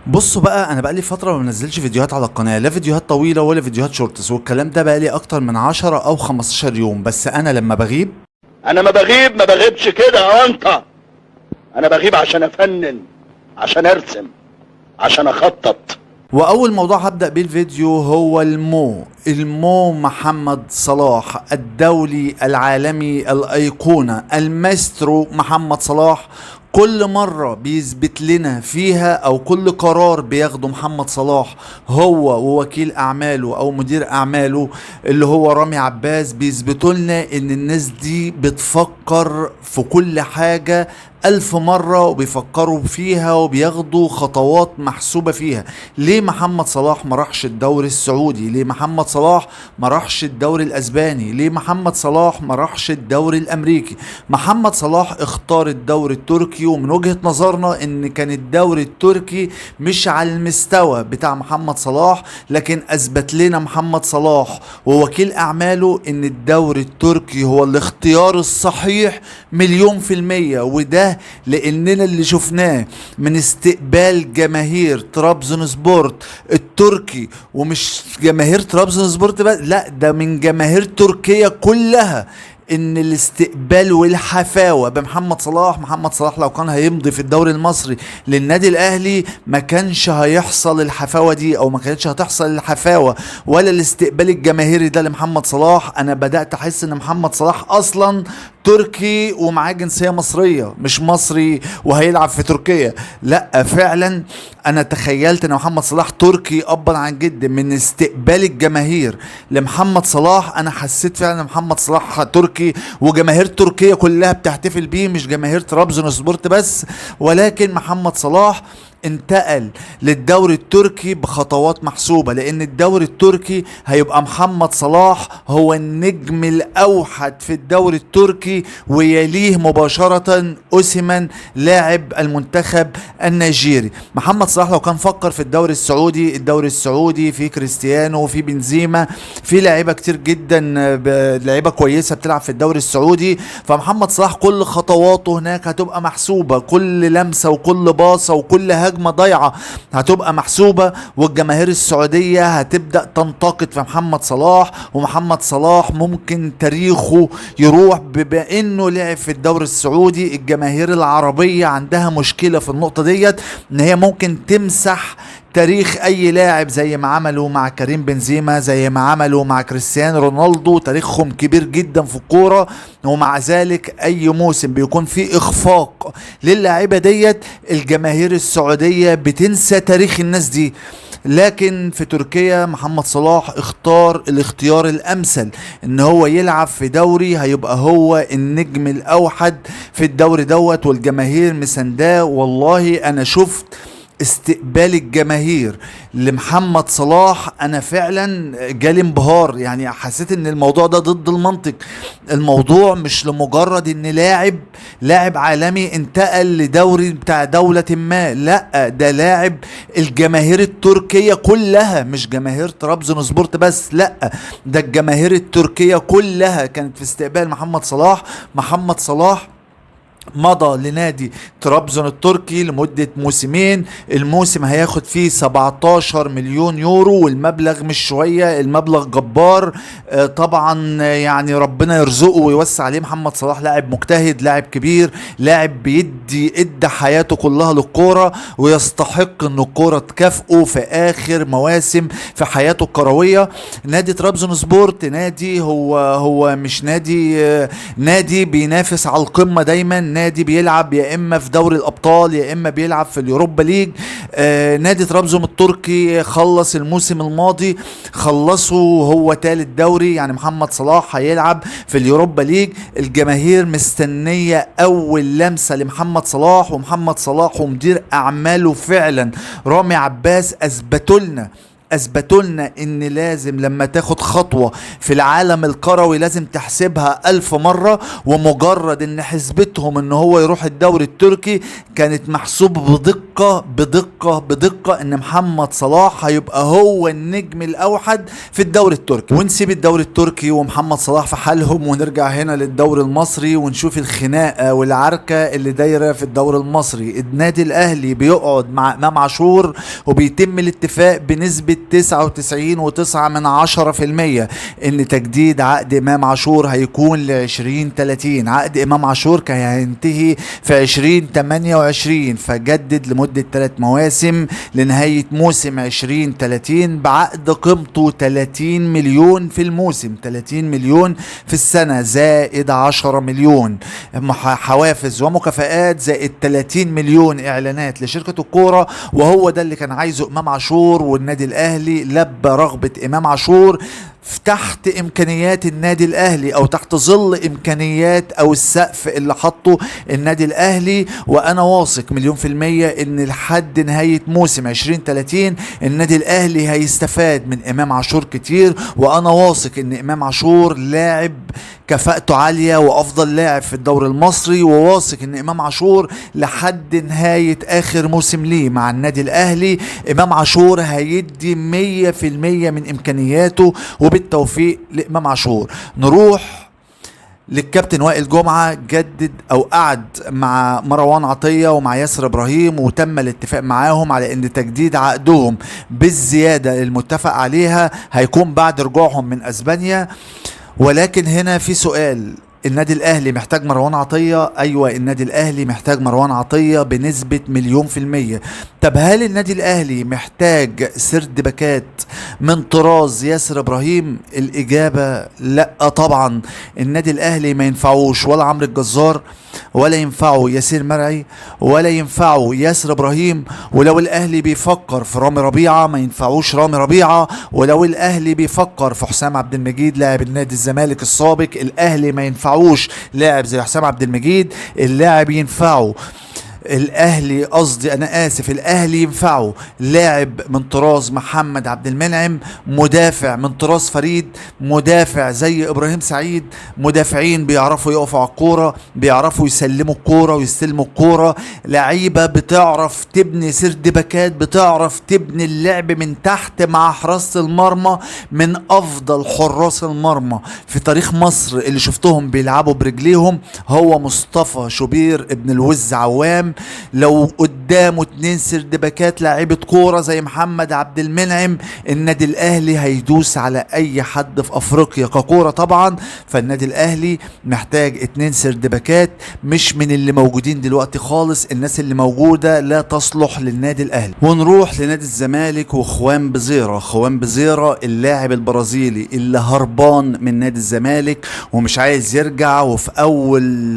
بصوا بقى، انا بقالي فترة ما بنزلش فيديوهات على القناه، لا فيديوهات طويلة ولا فيديوهات shorts، والكلام ده بقالي اكتر من 10 او 15 يوم. بس انا لما بغيب، انا ما بغيب، ما بغيبش كده يا انت. انا بغيب عشان افنن، عشان ارسم، عشان اخطط. واول موضوع هبدأ بيه الفيديو هو المو محمد صلاح، الدولي العالمي، الايقونة، الماسترو محمد صلاح. كل مرة بيثبت لنا فيها، او كل قرار بياخده محمد صلاح هو ووكيل اعماله او مدير اعماله اللي هو رامي عباس، بيثبتوا لنا ان الناس دي بتفكر في كل حاجة 1000 مرة، وبيفكروا فيها وبياخدوا خطوات محسوبة فيها. ليه محمد صلاح ما راحش الدوري السعودي؟ ليه محمد صلاح ما راحش الدوري الاسباني؟ ليه محمد صلاح ما راحش الدوري الامريكي؟ محمد صلاح اختار الدوري التركي، ومن وجهة نظرنا ان كان الدوري التركي مش على المستوى بتاع محمد صلاح، لكن اثبت لنا محمد صلاح ووكيل اعماله ان الدوري التركي هو الاختيار الصحيح 1,000,000%. وده لاننا اللي شفناه من استقبال جماهير ترابزون سبورت التركي، ومش جماهير ترابزون سبورت بس، لا ده من جماهير تركيا كلها، ان الاستقبال والحفاوة بمحمد صلاح. محمد صلاح لو كان هيمضي في الدوري المصري للنادي الاهلي ما كانش هيحصل الحفاوة دي، او ما كانتش هتحصل الحفاوة ولا الاستقبال الجماهيري ده لمحمد صلاح. انا بدأت احس ان محمد صلاح اصلا تركي ومعاه جنسية مصرية، مش مصري وهيلعب في تركيا. لا فعلا انا تخيلت ان محمد صلاح تركي ابا عن جد. من استقبال الجماهير لمحمد صلاح انا حسيت فعلا ان محمد صلاح تركي، وجماهير تركيا كلها بتحتفل بيه، مش جماهير ترابزون سبورت بس. ولكن محمد صلاح انتقل للدوري التركي بخطوات محسوبة، لان الدوري التركي هيبقى محمد صلاح هو النجم الاوحد في الدوري التركي، ويليه مباشرة اوسيمان لاعب المنتخب النيجيري. محمد صلاح لو كان فكر في الدوري السعودي، الدوري السعودي في كريستيانو، في بنزيما، في لاعيبة كتير جدا، لعيبة كويسة بتلعب في الدوري السعودي. فمحمد صلاح كل خطواته هناك هتبقى محسوبة، كل لمسة وكل باصة وكل هجمة ضايعة هتبقى محسوبة، والجماهير السعودية هتبدأ تنتقد في محمد صلاح. ومحمد صلاح ممكن تاريخه يروح بما انه لعب في الدوري السعودي. الجماهير العربية عندها مشكلة في النقطة ديت، ان هي ممكن تمسح تاريخ اي لاعب زي ما عملوا مع كريم بنزيما، زي ما عملوا مع كريستيانو رونالدو. تاريخهم كبير جدا في الكورة، ومع ذلك اي موسم بيكون فيه اخفاق للاعيبة ديت الجماهير السعودية بتنسى تاريخ الناس دي. لكن في تركيا محمد صلاح اختار الاختيار الامثل، ان هو يلعب في دوري هيبقى هو النجم الاوحد في الدوري دوت، والجماهير مسانداه. والله انا شفت استقبال الجماهير لمحمد صلاح، انا فعلا جالي انبهار. حسيت ان الموضوع ده ضد المنطق. الموضوع مش لمجرد ان لاعب عالمي انتقل لدوري بتاع دولة ما، لا ده لاعب الجماهير التركية كلها، مش جماهير ترابزون سبورت بس، لا ده الجماهير التركية كلها كانت في استقبال محمد صلاح. محمد صلاح مضى لنادي ترابزون التركي لمدة موسمين، الموسم هياخد فيه 17 مليون يورو، والمبلغ مش شوية، المبلغ جبار. طبعا ربنا يرزقه ويوسع عليه. محمد صلاح لاعب مجتهد، لاعب كبير، لاعب ادى حياته كلها للكورة، ويستحق ان الكورة تكافئه في اخر مواسم في حياته الكروية. نادي ترابزون سبورت نادي هو مش نادي، نادي بينافس على القمة دايما، نادي بيلعب يا اما في دوري الابطال يا اما بيلعب في اليوروبا ليج. نادي ترابزون التركي خلص الموسم الماضي، خلصه هو تالت دوري، محمد صلاح هيلعب في اليوروبا ليج. الجماهير مستنية اول لمسة لمحمد صلاح، ومحمد صلاح ومدير اعماله فعلا رامي عباس اثبتوا لنا اثبتوا لنا ان لازم لما تاخد خطوة في العالم الكروي لازم تحسبها 1000 مرة. ومجرد ان حسبتهم ان هو يروح الدوري التركي كانت محسوب بدقة بدقة بدقة ان محمد صلاح هيبقى هو النجم الاوحد في الدوري التركي. ونسيب الدوري التركي ومحمد صلاح في حالهم، ونرجع هنا للدوري المصري ونشوف الخناقة والعركة اللي دايرة في الدوري المصري. النادي الاهلي بيقعد مع امام عاشور وبيتم الاتفاق بنسبة 99.9% ان تجديد عقد امام عاشور هيكون ل 2030. عقد امام عاشور كان هينتهي في 2028، فجدد لمدة 3 مواسم لنهاية موسم 2030 بعقد قيمته 30 مليون في الموسم، 30 مليون في السنة زائد 10 مليون حوافز ومكافآت زائد 30 مليون اعلانات لشركة الكورة. وهو ده اللي كان عايزه امام عاشور، والنادي الاهلي لبى رغبة امام عاشور تحت امكانيات النادي الاهلي او تحت ظل امكانيات او السقف اللي حطه النادي الاهلي. وانا واثق 1,000,000% ان لحد نهاية موسم 2030 النادي الاهلي هيستفاد من امام عاشور كتير، وانا واثق ان امام عاشور لاعب كفاءته عالية وافضل لاعب في الدوري المصري، وواثق ان امام عاشور لحد نهاية اخر موسم ليه مع النادي الاهلي امام عاشور هيدي 100% من امكانياته، وبالتوفيق لامام عاشور. نروح للكابتن وائل جمعة، جدد او قعد مع مروان عطية ومع ياسر ابراهيم، وتم الاتفاق معاهم على ان تجديد عقدهم بالزيادة المتفق عليها هيكون بعد رجوعهم من اسبانيا. ولكن هنا في سؤال، النادي الاهلي محتاج مروان عطية؟ ايوه النادي الاهلي محتاج مروان عطية بنسبة 1,000,000%. طب هل النادي الاهلي محتاج سرد باكات من طراز ياسر ابراهيم؟ الاجابة لا طبعا. النادي الاهلي ما ينفعوش ولا عمرو الجزار، ولا ينفعه ياسر مرعي، ولا ينفعه ياسر ابراهيم. ولو الاهلي بيفكر في رامي ربيعة ما ينفعوش رامي ربيعة، ولو الاهلي بيفكر في حسام عبد المجيد لاعب النادي الزمالك السابق الاهلي ما ينفعوش لاعب زي حسام عبد المجيد. اللاعب ينفعه الاهلي، قصدي انا اسف، الاهلي ينفعه لاعب من طراز محمد عبد المنعم، مدافع من طراز فريد، مدافع زي ابراهيم سعيد، مدافعين بيعرفوا يقفوا على الكوره، بيعرفوا يسلموا الكوره ويستلموا الكوره، لعيبه بتعرف تبني سرد باكات، بتعرف تبني اللعب من تحت مع حراسه المرمى. من افضل حراس المرمى في تاريخ مصر اللي شفتهم بيلعبوا برجليهم هو مصطفى شوبير ابن الوز عوام. لو قدامه 2 سرد باكات لاعيبه كوره زي محمد عبد المنعم، النادي الاهلي هيدوس على اي حد في افريقيا ككوره طبعا. فالنادي الاهلي محتاج 2 سرد باكات مش من اللي موجودين دلوقتي خالص، الناس اللي موجوده لا تصلح للنادي الاهلي. ونروح لنادي الزمالك وخوان بزيره. خوان بزيره اللاعب البرازيلي اللي هربان من نادي الزمالك ومش عايز يرجع، وفي اول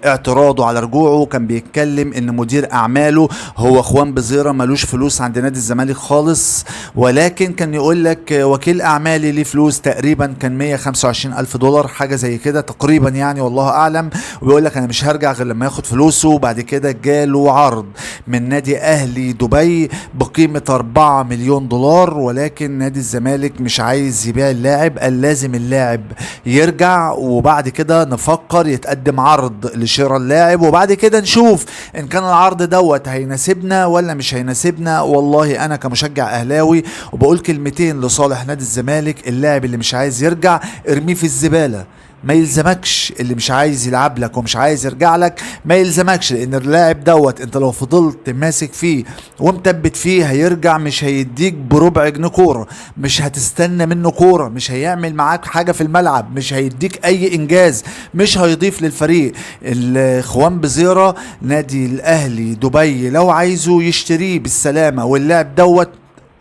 اعتراضه على رجوعه كان بيتكلم ان مدير اعماله هو خوان بزيرة ملوش فلوس عند نادي الزمالك خالص، ولكن كان يقول لك وكيل اعمالي ليه فلوس، تقريبا كان 125 الف دولار حاجه زي كده تقريبا يعني، والله اعلم. وبيقول لك انا مش هرجع غير لما ياخد فلوسه. وبعد كده جاله عرض من نادي اهلي دبي بقيمه 4 مليون دولار، ولكن نادي الزمالك مش عايز يبيع اللاعب، قال لازم اللاعب يرجع وبعد كده نفكر يتقدم عرض لشراء اللاعب، وبعد كده نشوف ان كان العرض دوت هيناسبنا ولا مش هيناسبنا. والله انا كمشجع اهلاوي وبقول كلمتين لصالح نادي الزمالك، اللاعب اللي مش عايز يرجع ارميه في الزبالة، ما يلزمكش. اللي مش عايز يلعب لك ومش عايز يرجع لك ما يلزمكش، لان اللاعب دوت انت لو فضلت ماسك فيه ومثبت فيه هيرجع، مش هيديك بربع جنيه كوره، مش هتستنى منه كوره، مش هيعمل معاك حاجه في الملعب، مش هيديك اي انجاز، مش هيضيف للفريق. الخوان بزيره نادي الاهلي دبي لو عايزه يشتريه بالسلامه. واللاعب دوت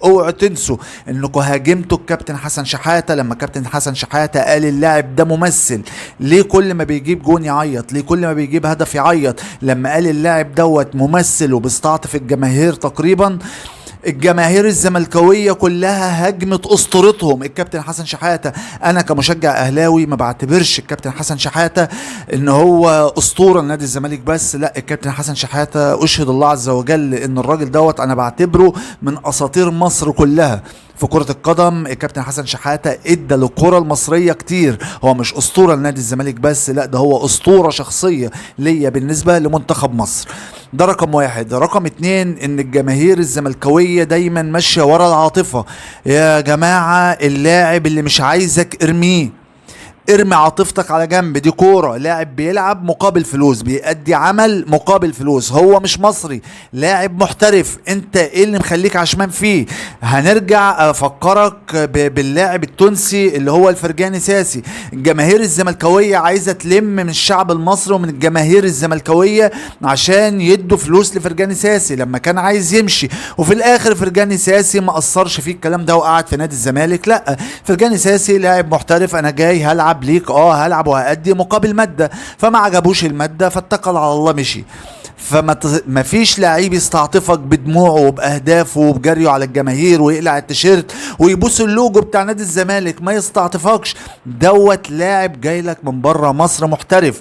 اوعوا تنسوا انكم هاجمتوا الكابتن حسن شحاته لما الكابتن حسن شحاته قال اللاعب ده ممثل، ليه كل ما بيجيب جون يعيط؟ ليه كل ما بيجيب هدف يعيط؟ لما قال اللاعب دوت ممثل وبيستعطف الجماهير، تقريبا الجماهير الزملكاويه كلها هجمت اسطورتهم الكابتن حسن شحاته. انا كمشجع اهلاوي ما بعتبرش الكابتن حسن شحاته ان هو اسطوره لنادي الزمالك بس، لا، الكابتن حسن شحاته اشهد الله عز وجل ان الراجل دوت انا بعتبره من اساطير مصر كلها. في كرة القدم. الكابتن حسن شحاتة ادى للكرة المصرية كتير، هو مش اسطورة لنادي الزمالك بس، لا ده هو اسطورة شخصية ليا بالنسبة لمنتخب مصر. ده رقم واحد. رقم اتنين، ان الجماهير الزملكاوية دايما ماشية ورا العاطفة. يا جماعة اللاعب اللي مش عايزك ارميه، ارمي عاطفتك على جنب، دي كورة، لاعب بيلعب مقابل فلوس، بيأدي عمل مقابل فلوس، هو مش مصري، لاعب محترف، انت ايه اللي مخليك عشمان فيه؟ هنرجع افكرك باللاعب التونسي اللي هو الفرجاني ساسي. الجماهير الزملكاوية عايزة تلم من الشعب المصري ومن الجماهير الزملكاوية عشان يدوا فلوس لفرجاني ساسي لما كان عايز يمشي، وفي الاخر فرجاني ساسي ما قصرش فيه الكلام ده وقعد في نادي الزمالك. لا، فرجاني ساسي لاعب محترف، انا جاي هلعب ليك، هلعب وهأدي مقابل مادة، فما عجبوش المادة فاتكل على الله مشي. فما ما فيش لعيب يستعطفك بدموعه وبأهدافه وبجريه على الجماهير ويقلع التيشيرت ويبوس اللوجو بتاع نادي الزمالك، ما يستعطفكش. دوت لاعب جاي لك من بره مصر محترف،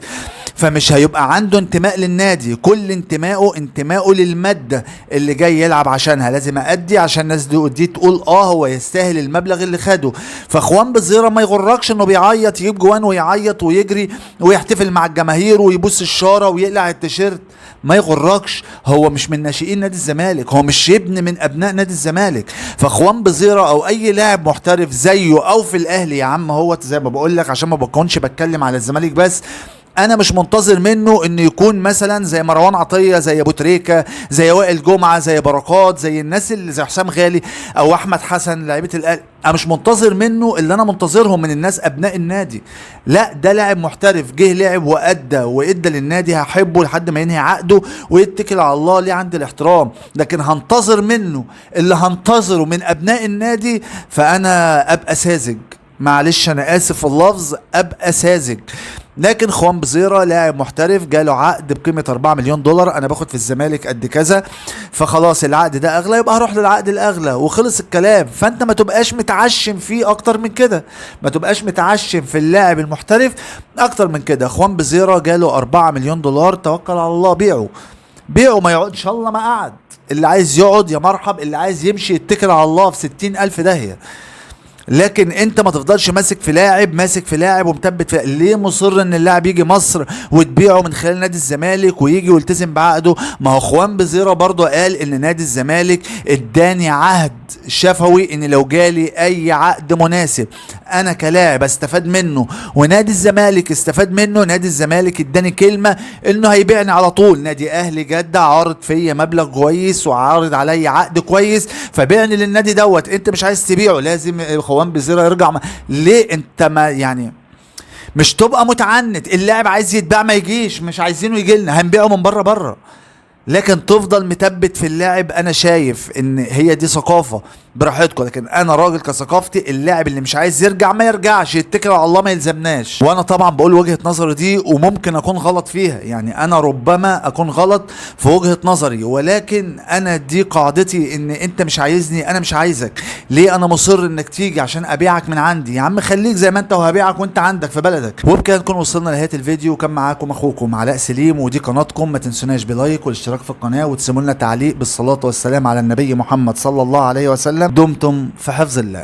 فمش هيبقى عنده انتماء للنادي، كل انتمائه انتمائه للمادة اللي جاي يلعب عشانها، لازم أدي عشان الناس دي تقول هو يستاهل المبلغ اللي خده. فخوان بزيرة ما يغركش انه بيعيط، يجيب جوان ويعيط ويجري ويحتفل مع الجماهير ويبوس الشارة ويقلع التيشيرت، ما يغركش، هو مش من ناشئين نادي الزمالك، هو مش ابن من ابناء نادي الزمالك. فخوان بزيرة او اي لاعب محترف زيه او في الاهلي يا عم، هو زي ما بقول لك عشان ما بكونش بتكلم على الزمالك بس، انا مش منتظر منه انه يكون مثلا زي مروان عطية، زي ابو تريكه، زي وائل جمعه، زي بركات، زي الناس اللي زي حسام غالي او احمد حسن لعيبة الاهلي. انا مش منتظر منه اللي انا منتظرهم من الناس ابناء النادي، لا ده لاعب محترف جه لعب وادى وادى للنادي، هحبه لحد ما ينهي عقده ويتكل على الله، ليه عندي الاحترام. لكن هنتظر منه اللي هنتظره من ابناء النادي فانا ابقى ساذج، معلش انا اسف في اللفظ، ابقى ساذج. لكن خوان بزيرة لاعب محترف جاله عقد بقيمة 4 مليون دولار، انا باخد في الزمالك قد كذا، فخلاص العقد ده اغلى، يبقى هروح للعقد الاغلى وخلص الكلام. فانت ما تبقاش متعشم فيه اكتر من كده، ما تبقاش متعشم في اللاعب المحترف اكتر من كده. خوان بزيرة جاله 4 مليون دولار، توكل على الله، بيعه بيعه، ما يقعد ان شاء الله، ما قعد، اللي عايز يقعد يا مرحب، اللي عايز يمشي يتكل على الله في 60,000 داهية. لكن انت ما تفضلش ماسك في لاعب، ماسك في لاعب ومثبت في، ليه مصر ان اللاعب يجي مصر وتبيعه من خلال نادي الزمالك ويجي ويلتزم بعقده؟ ما هو خوان بزيرة برضه قال ان نادي الزمالك اداني عهد شفوي ان لو جالي اي عقد مناسب انا كلاعب استفاد منه ونادي الزمالك استفاد منه، نادي الزمالك اداني كلمة انه هيبيعني على طول. نادي اهلي جده عارض فيا مبلغ كويس وعارض عليا عقد كويس فبيعني للنادي دوت، انت مش عايز تبيعه، لازم خوان بزيرة يرجع. ليه انت ما يعني مش تبقى متعنت؟ اللاعب عايز يتباع ما يجيش، مش عايزينه يجي لنا، هنبيعه من بره بره، لكن تفضل متبت في اللاعب. انا شايف ان هي دي ثقافة براحتكم، لكن انا راجل كثقافتي اللاعب اللي مش عايز يرجع ما يرجعش، يتكل على الله، ما يلزمناش. وانا طبعا بقول وجهه نظري دي وممكن اكون غلط فيها، يعني انا ربما اكون غلط في وجهه نظري، ولكن انا دي قاعدتي، ان انت مش عايزني انا مش عايزك، ليه انا مصر انك تيجي عشان ابيعك من عندي؟ يا عم خليك زي ما انت وهبيعك وانت عندك في بلدك. وبكده نكون وصلنا لنهاية الفيديو، كان معاكم اخوكم علاء سليم، ودي قناتكم، ما تنسوناش ب like والاشتراك في القناة، وتسيبوا لنا تعليق. بالصلاة والسلام على النبي محمد صلى الله عليه وسلم. دمتم في حفظ الله.